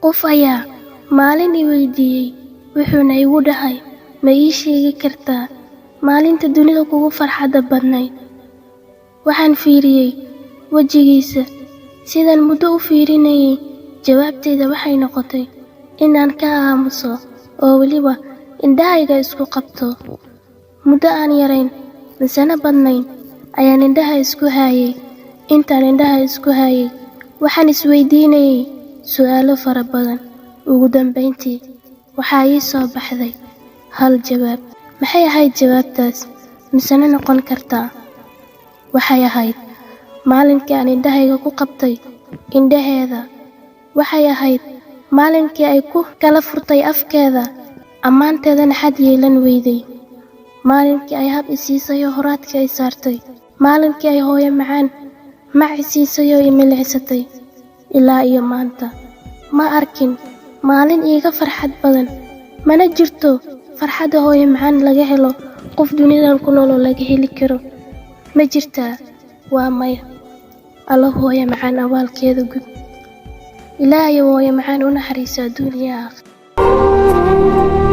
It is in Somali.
Qof ayaa maalin i weydiiyey, wuxuuna igu dhahay, "Ma ii sheegi kartaa maalinta dunida kugu farxadda badnayd?" Waxaan fiiriyey wejigiisa. Sidaan muddo u fiirinayay, jawaabtayda waxay noqotay inaan ka aamuso oo weliba indhahayga isku qabto. Muddo aan yarayn misena badnayn ayaan indhaha isku hayay. Intaan indhaha isku hayay, waxaan isweydiinayay su'aalo fara badan. Ugu dambeyntii, waxaa ii soo baxday hal jawaab. Maxay ahayd jawaabtaas, misena noqon kartaa? Waxay ahayd maalinkii aan indhahayga ku qabtay indhaheeda. Waxay ahayd maalinkii ay ku kala furtay afkeeda, ammaanteedana xad yeelan weyday. Maalinkii ay hab i siisay oo horaadka i saartay. Maalinkii ay hooyo macaan mac i siisay oo i milicsatay. Ilaa iyo maanta ma arkin maalin iiga farxad badan, mana jirto farxadda hooyo macaan laga helo qof dunidan ku nool oo laga heli karo. Ma jirtaa? Waa maya. Alla, hooyo macaan abaalkeeda gud. Ilaahayow, hooyo macaan u naxariiso adduun iyo aakhiro.